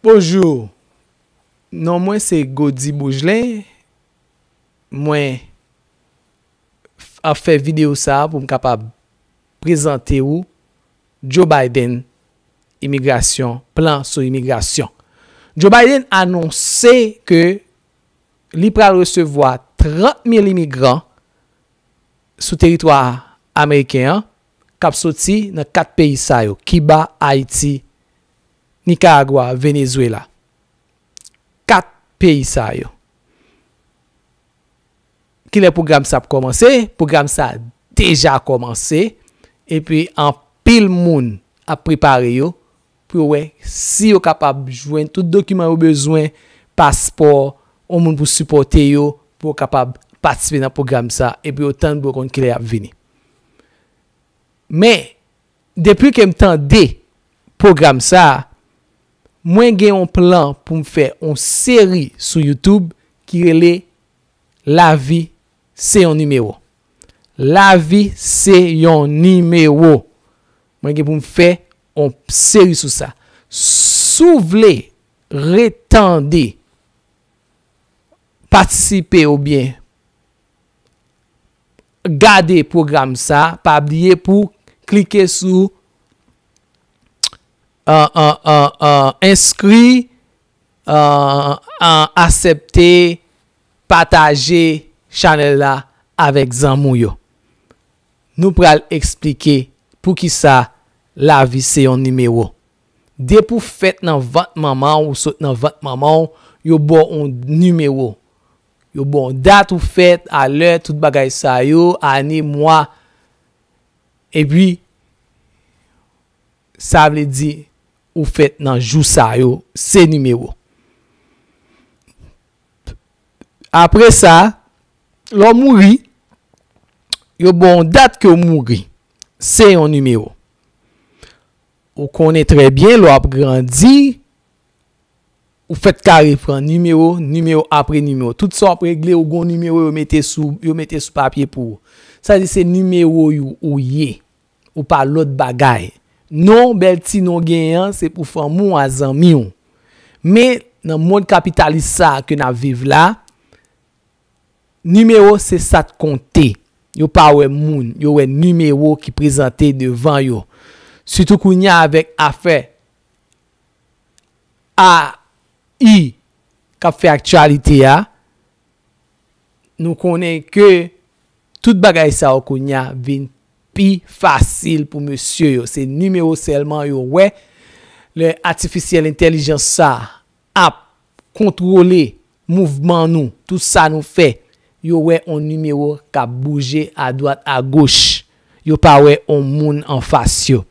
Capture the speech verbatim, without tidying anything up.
Bonjou. Non mwen se Gody Beaugelin. Mwen f- ap fè videyo sa a pou m kapab prezante ou Joe Biden, imigrasyon, plan sou imigrasyon. Joe Biden anonse ke li pral resevwa trant mil imigran sou teritwa ameriken an k ap soti nan kat peyi sa yo, Kiba, Ayiti, Nikaragwa, Venezwela. Kat peyi sa yo. Kilè pwogram sa ap kòmanse? Pwogram sa deja kòmanse. Epi anpil moun ap prepare yo pou yo wè si yo kapab jwenn tout dokiman yo bezwen, paspò, yon moun pou sipòte yo, pou yo kapab patisipe nan pwogram sa. Epi yo tann pou yo konn kilè y ap vini. Men, depi ke m tande pwogram sa a, mwen gen yon plan pou m fè yon seri sou YouTube ki rele Lavi se yon nimewo. Lavi se yon nimewo. Mwen gen pou m fè yon seri sou sa. Si w vle retande, patisipe oubyen gade pwogram sa, pa bliye pou klike sou uh, uh, uh, uh, enskri, uh, uh, aksepte, pataje chanèl la avèk zanmi w yo. Nou pral eksplike poukisa lavi se yon nimewo. Depi w fèt nan vant manman w, ou sot nan vant manman w, yo ba w yon nimewo. Yo ba w dat ou fèt, alè, tout bagay sa yo, ane, mwa. Epi, sa vle di ou fèt nan jou sa yo, se nimewo. Apre sa, lè w mouri, yo ba w yon dat ke w mouri. Se yon nimewo. Ou konnen trè byen, lè w ap grandi, ou fèt kare pran nimewo, nimewo apre nimewo. Tout sa w ap regle, ou gon nimewo yo mete sou, yo mete sou papye pou ou. Sa di se nimewo ou, ou ye. Ou pa lòt bagay. Non, bèl ti non w genyen an, se pou fanmi w a zanmi w. Men, nan mond kapitalis sa a ke n ap viv la, nimewo se sa k konte. Yo pa wè moun, yo wè nimewo ki prezante devan yo. Sitou kounye a avèk afè A I k ap fè aktyalite a, nou konnen ke tout bagay sa yo kounye a vin pi fasil pou mesye yo. Se nimewo sèlman yo wè. Lè atifisyèl entèlijans sa ap kontwole mouvman nou, tout sa nou fè, yo wè yon nimewo k ap bouje adwat agoch. Yo pa wè yon moun anfas yo.